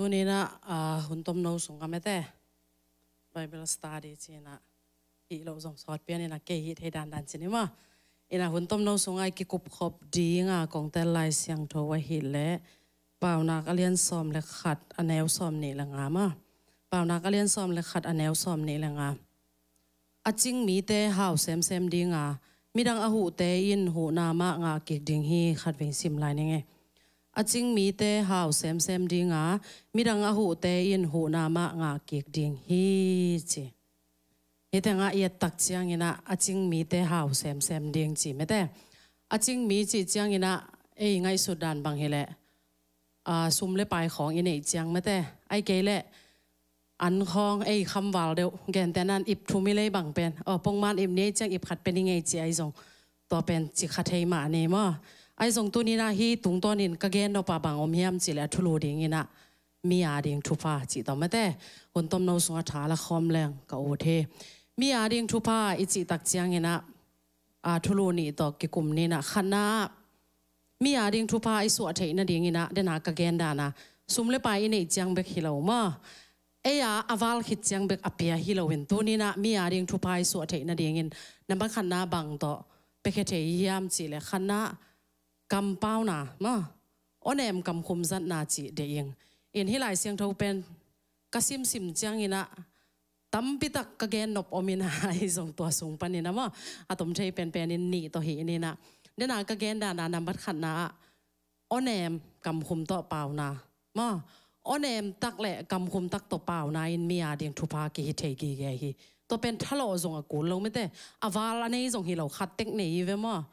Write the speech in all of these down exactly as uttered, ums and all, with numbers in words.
Tuni-in ah, ah, hun tomno sungah mete Bible study ci-in ah, hih loh zong sawt pian in ah kei hih thei dandan ci ni maw. In ah hun tomno sungah i kikup khop ding a kong tel Lai Siangtho ahih leh Paunak a lian sawm le khat a neu sawm nih le nga maw. Paunak a lian sawm le khat a neu sawm nih le nga. A cing mite hau semsem ding a, midang a huhte in huhna mah ngah kik ding hi. Khatvei sim lai ning e. A cing mite hau semsem ding a, midang a huhte in huhna mah ngah kik ding hi, ci. Hih tengah i et tak ciangin ah, a cing mite hau semsem ding ci mete. A cing mi cih ciangin ah, ei ngaihsut dan bang hi leh, ah, sum le pai khawng i neih ciang mete. Ahih kei leh an khawng ei khamval deuh, gentehna in ip thum i lei bang pen, aw, pongman ip ni ei ciang ip khat pia ning ei ci ahi zong, tua pen ci kha thei mah ni maw. Ahi zong tuni-in ah hih tungtawnin ka gen nop a bang om hiam cih leh a thulu dingin ah mi a ding thupha cih tawh mete. Hun tomno sungah tha la khawm leng ka ut hi. Mi a ding thupha i cih tak ciangin ah, a thulu nih tawh kikum ni-in ah, khatna ah mi a ding thupha i suah theih nadingin ah, den a ka gen dan a, sum le pai i neih ciang bek hi lo maw. Ei a, a val khit ciang bek a pia hi loin, tuni-in ah mi a ding thupha i suah theih nadingin, nambat khatna bang tawh piakhia thei hiam cih leh, khatna kampauna maw, awnem kamkhum zatna cih deih ing. In hih Lai Siangtho pen ka simsim ciangin ah, tampi tak ka gen nop om in ah, ahi zong tua sung panin ah maw, a tom thei penpenin nih tawh hi in ah, den a ka gen dan a, nambat khatna ah awnem kamkhum tawh pauna maw, awnem tak le kamkhum tak tawh pauna in mi a ding thupha kihi thei gige hi. Tua pen thalawh zong a kul lo mete. A val a nei zong hi lo, khat tek nei hi ve maw.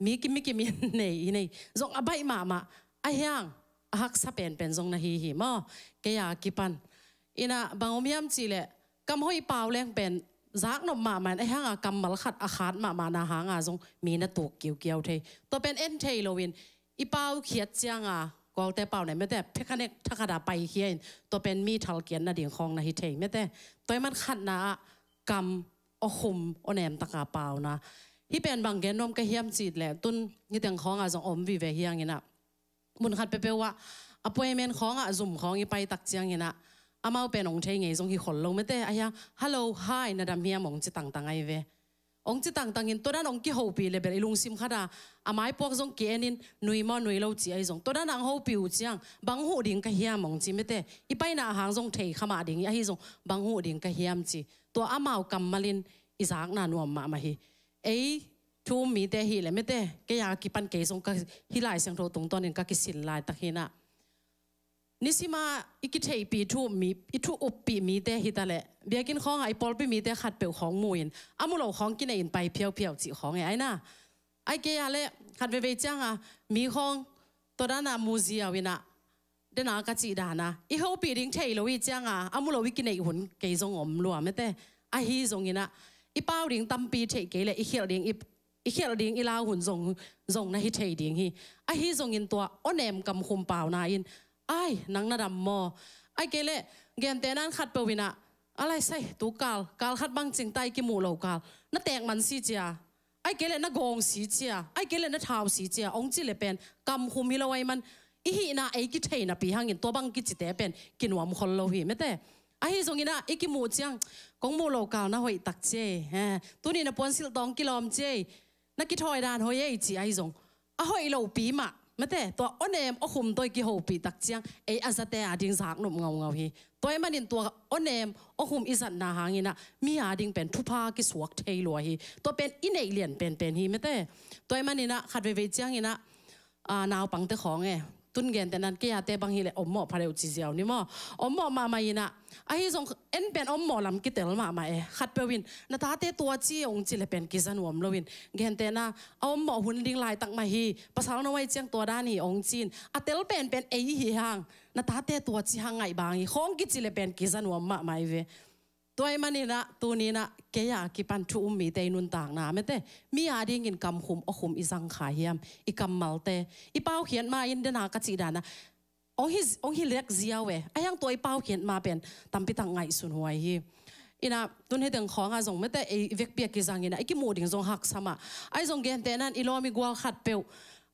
Mi kim, mi kim in nei, i nei zong a baih mahmah, a hiang a haksa penpen zong na hi hi maw. Kei a kipan in ah bang om hiam cih leh, kam hoih pau leng pen zak nop mahmah in, a hiang a kammal khat a khat mahmahna hang a zong mi na tuk kiukiau thei. Tua pen en thei loin, i pau khiat ciang a, Kawlte pau nei mete, phe khat nek tha khat a paikhia in, tua pen mi thalkiat nading khawng na hi thei mete. Tua ahih man khatna ah kam awkhum, awnem tak a pauna. Hih pen bang gen nuam ka hiam cih leh, tun hih teng khawng ah zong om vive hi hang in ah, mun khat peuhpeuh ah appointment khawng ah, zum khawng i pai tak ciangin ah, amau pen hong thei ngei zong hi khol lo mete. A hiang, "Hello, hi, na dam hiam?" hong ci tangtang ahi ve. Hong ci tangtangin, tua dan hong kihopih leh bel i lungsim khat a, a maipuak zong ki-enin, "Nui maw, nui lo?" ci ahi zong, tua dan a hong hopih uh ciang, "Bang huh ding ka hiam?" hong ci mete. I paina a hang zong thei kha mah ding hi, ahi zong, "Bang huh ding ka hiam?" ci. Tua amau kammal in i zakna nuam mahmah hi. Ei thu um mite hi leh mete, kei a kipan kei zong ka, hih Lai Siangtho tungtawnin ka kisin laitak hi in ah, nisim a i kitheihpih thu um mi, i thu uppih mite hi ta leh, biakinn khawng ah i pawlpi mite khatpeuh khawng mu in, a mu lo khawng kinei in pai phiaupiau cih khawng e, ai na. Ahih kei a leh khat veivei ciang a mi khawng tua dan a mu ziau in ah, den a ka cih dan a, i hopih ding thei lo i ciang a, a mu lo i kineih hun kei zong om lua mete. Ahi zongin ah, i pau ding tampi theih kei leh, i khialh ding i, i khialh ding i lau hun zong, zong na hi thei ding hi. Ahi zongin tua awnem kamkhum pauna in, "Ai, nang na dam maw?" Ahih kei leh, gentehna in khatpeuh in ah, "A lai sai, tu kal, kal khat bang cing ta, i kimuh lo kal, na teek man si cia, ahih kei leh na gawng si cia, ahih kei leh na thau si cia," hong ci leh pen kamkhum hi lo ahih man, i hihna ei kithei napi hangin tua bang kicite pen kinuam khol lo hi mete. Ahi zongin ah, i kimuh ciang, "Kong muh lo kal na hoih tak cia, eh, tuni na puansilh tawh kilawm cia, na kithawi dan hoih ei," ci ahi zong, a hoih lopi mah mete, tua awnem awkhum tawh i kihopih tak ciang, ei a zate a ding zak nop ngaungau hi. Tua ahih manin tua awnem awkhum i zatna hangin ah, mi a ding pen thupha kisuak thei lua hi. Tua pen i neih lian penpen hi mete. Tua ahih manin ah, khat veivei ciangin ah, ah, naupangte khawng e, tun gentehna in kei a te bang hi leh ommawh pha deuh ci ziau ni maw. Ommawh mahmah in ah, ahi zong en pen ommawh lam kitel mahmah e. Khatpeuh in, "Na tate tua ci," hong ci leh pen kiza nuam loin, gentehna, "A ommawh hun ding laitak mah hi, pasal na om ahih ciang tua dan hi," hong ci in, a tel penpen ei hi hang, "Na tate tua ci hang ngaih bang hi," khawng kici leh pen kiza nuam mahmah hi ve. Tua ahih manin ah, tuni-in ah, kei a kipan thu um mite i nuntakna mete, mi a dingin kamkhum awkhum i zang kha hiam, i kammalte, i paukhiat ma in, den a ka cih dan a, hong hi, hong hi lek ziau e. A hiang tua i paukhiat ma pen tampi tak ngaihsun huai hi. In ah, tun hih teng khawng ah zong mete, ei vekpi a kizang in ah, i kimuh ding zong haksa mah. Ahi zong gentehna in i lawm i gual khatpeuh,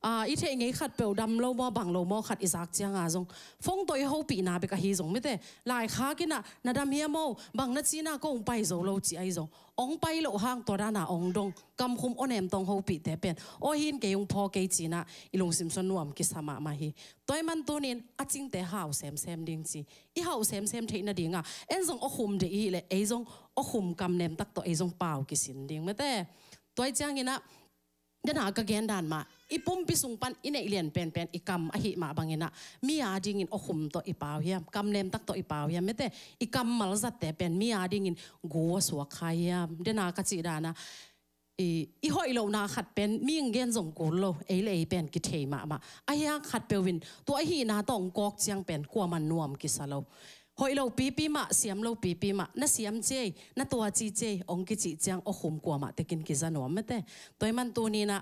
Ah, i theih ngei khat peuh dam lo maw, bang lo maw khat i zak cianga zong, phone tawh i hopihna bek ahi zong mete, laikhak inah na dam hiam aw, bang na cina ko hong pai zo lo ci ahi zong, hong pai loh hang tua dana hong dong, kamkhum awnem tawh hong hopihte pen, aw hin kei hong phaw kei cinah i lungsim sung nuam kisa mahmah hi. Tua ahih man tunin a cingte hau semsem ding ci. I hau semsem theih nadinga en zong awkhum deih i hih leh ei zong awkhum kamnem tak tawh ei zong pau kisin ding mete. Tua ahih cianginah dena ka gen dan mah, i pumpi sung pan i neih lian penpen i kam ahih mah banginah mi a dingin awkhum tawh i pau hiam, kamnem tak tawh i pau hiam mete, i kammal zatte pen mi a dingin gu a suak kha hiam. Dena ka cih dana i, i hoih lohna khat pen mi ing gen zong kul lo, ei le ei pen kithei mahmah. Ahi hang khat peuh in tua ahihna tawh hong kawk ciang pen kuaman nuam kisa lo. Hoih lo pipi mah, siam lo pipi mah, na siam ciei, na tua ci ciei hong kicih ciang awkhum kuamah tekin kiza nuam mete. Tua ahih man tuninah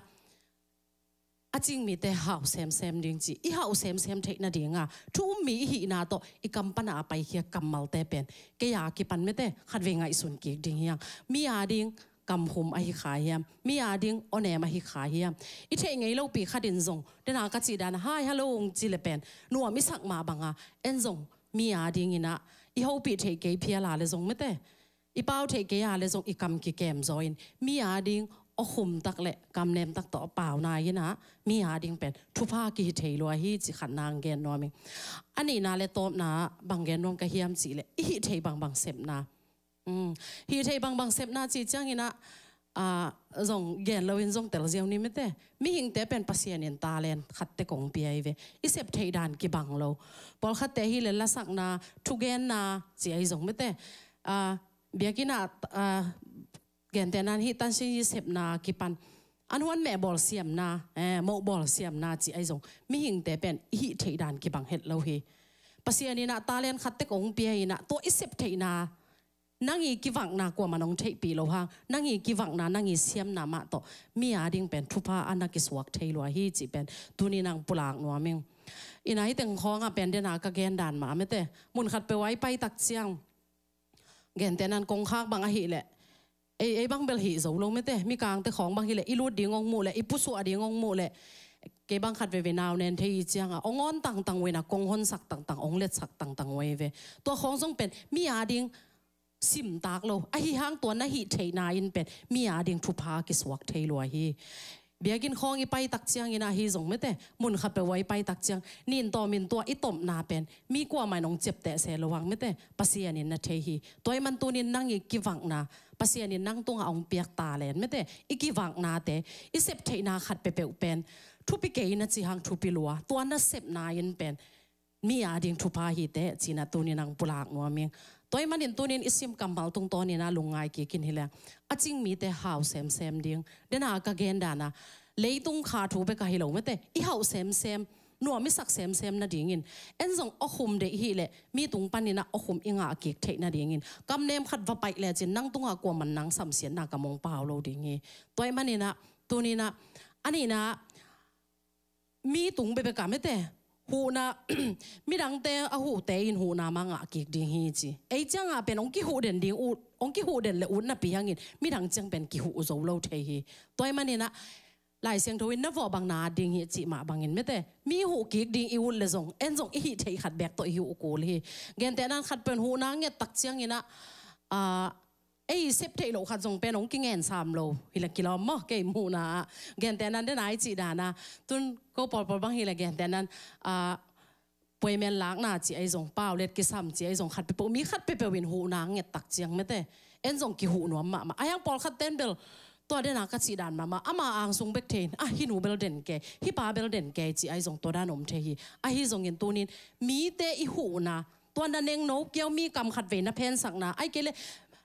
a cing mite hau semsem ding ci. I hau semsem theih nadinga thu um mi i hihna tawh i kam pana a paikhia kammalte pen kei a kipan mete khatvei ngaihsun kik ding hiang. Mi a ding kamkhum ahi kha hiam, mi a ding awnem ahi kha hiam. I theih ngei lopi khatin zong dena ka cih dana hi, hello hong ci le pen nuam i sak mah banga en zong mi a dinginah i hopih theih kei phial a le zong mete, i pau theih kei a le zong i kam kikem zaw in mi a ding awkhum tak le kamnem tak tawh a pau nai inah mi a ding pen thupha kihi thei lua hi ci khat nang gen nuam ing. A nihna le tawpna bang gen nuam ka hiam cih leh i hih theih bangbang sepna. Um, hih theih bangbang sepna cih cianginah ah, zong gen loin zong tel ziau ni mete. Mihingte pen Pasian in talent khat tek hong pia hi ve. I sep theih dan kibang lo. Pawlkhatte hi le lasakna, thugenna ci ahi zong mete. Ah, biakinnah ah, gentehna in hih tansin i sepna kipan an huan meh bawl siamna, eh, moh bawl siamna ci ahi zong mihingte pen i hih theih dan kibang het lo hi. Pasian inah talent khat tek hong pia inah tua i sep theihna nang i kivakna kuaman hong theihpih loh hang, nang i kivakna, nang i siamna mah tawh mi a ding pen thupha a na kisuak thei lua hi cih pen tuni nang pulak nuam ing. Inah hih teng khawngah pen dena ka gen dan mah mete. Mun khat peuh a i pai tak ciang gentehna in kongkhak bang ahih leh ei, ei bang bel hih zo lo mete, mikangte khawng bang hi leh i lut ding hong muh leh, i pusuah ding hong muh leh, kei bang khat veivei nau nen thei i cianga hong awn tangtang uh inah kong honsak tangtang, hong letsak tangtang uh ei ve. Tua khawng zong pen mi a ding simtak lo. Ahi hang tua na hih theihna in pen mi a ding thupha kisuak thei lua hi. Biakinn khawng i pai tak ciangin ahi zong mete, mun khat peuh a i pai tak ciang nin tawmin tua i tawpna pen mi kuamah in hong ciapteh se lo hang mete, Pasian in na thei hi. Tua ahih man tunin nang i kivakna, Pasian in nang tungah hong piak talent mete, i kivaknate, i sep theihna khat peuhpeuh pen thupi kei na ci hang thupi lua, tua na sepna in pen mi a ding thupha hi teh cinah tuni nang pulak nuam ing. Tua ahih manin tunin i sim kammal tungtawninah lungngai kik in hi leng a cing mite hau semsem ding. Dena ka gen dana leitung kha thu bek ahi lo mete, i hau semsem, nuam i sak semsem nadingin en zong awkhum deih hi leh mi tung paninah awkhum i ngah kik theih nadingin kamnem khat va paih lecin nang tungah kuaman nang samsiatna kam hong pau lo ding hi. Tua ahih maninah tuninah a nihna mi tung bekbek a mete, huhna, midangte a huhte in huhna mah ngah kik ding hi ci. Ei ciangah pen hong kihuh den ding ut, hong kihuh den le ut napi hangin midang ciang pen kihuh zo lo thei hi. Tua ahih maninah Lai Siangtho in na vawh bang na at ding hi cih mah bangin mete, mi huh kik ding i ut le zong en zong i hih theih khat bek tawh i huh kul hi. Gentehna in khat pen huhna nget tak cianginah ah, ei sep theih loh khat zong pen hong kingen sam lo hi le kilawm maw, kei muhna ah. Gentehna in dena i cih dana tun ko pawlpawl bang hi le gentehna in ah, puaimen lakna ci ahi zong, paulet kisam ci ahi zong, khat peuhpeuh, mi khat peuhpeuh in huhna nget tak ciang mete, en zong kihuh nuam mahmah. Ahi hang pawlkhat ten bel tua dena ka cih dan mahmah, ama angsung bek thei in ah, hih nu bel den kei, hih pa bel den kei ci ahi zong tua dan om thei hi. Ahi zongin tunin mite i huhna, tua na nengno kiau, mi kam khat vei na phensakna, ahih kei leh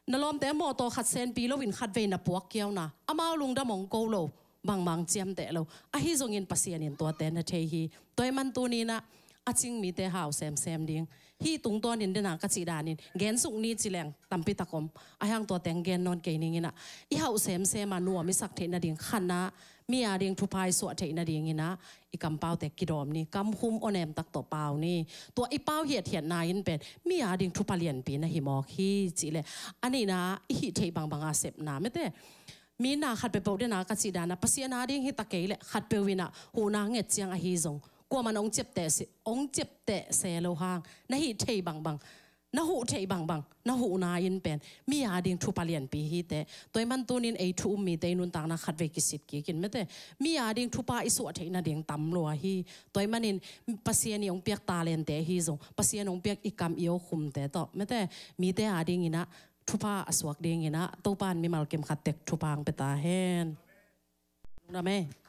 na lawmte mawtaw khat senpi loin khat vei na puak kiauna, amau lungdam hong ko lo, bangmah ciamteh lo. Ahi zongin Pasian in tuate na thei hi. Tua ahih man tuninah a cing mite hau semsem ding. Hih tungtawnin dena ka cih danin gensuk ni ci leng tampi tak om. Ahi hang tua teng gen nawn kei ninginah i hau semsem a nuam i sak theih nading khatna, mi a ding thupha i suah theih nadinginah i kampaute kidawm ni, kamkhum awnem tak tawh pau ni. Tua i pau hiathiatna in pen mi a ding thupha lianpi na hi mawk hi cih leh a nihna i hih theih bangbanga sepna mete. Mi na khat peuhpeuh dena ka cih dana Pasian a ding hi ta kei leh khat peuh inah huhna nget ciang ahi zong kuaman hong ciapteh se, hong ciapteh se lo hang na hih thei bangbang, na huh theih bangbang, na huhna in pen mi a ding thupha lianpi hi teh. Tua ahih man tunin ei thu um mite i nuntakna khatvei kisit kikin mete, mi a ding thupha i suah theih nading tam lua hi. Tua ahih manin Pasian i hong piak talente ahi zong, Pasian hong piak i kam i awkhumte tawh mete, mite a dinginah thupha a suak dinginah Topa in mimal kim khat tek thupha hong pia ta hen. Lungdam e.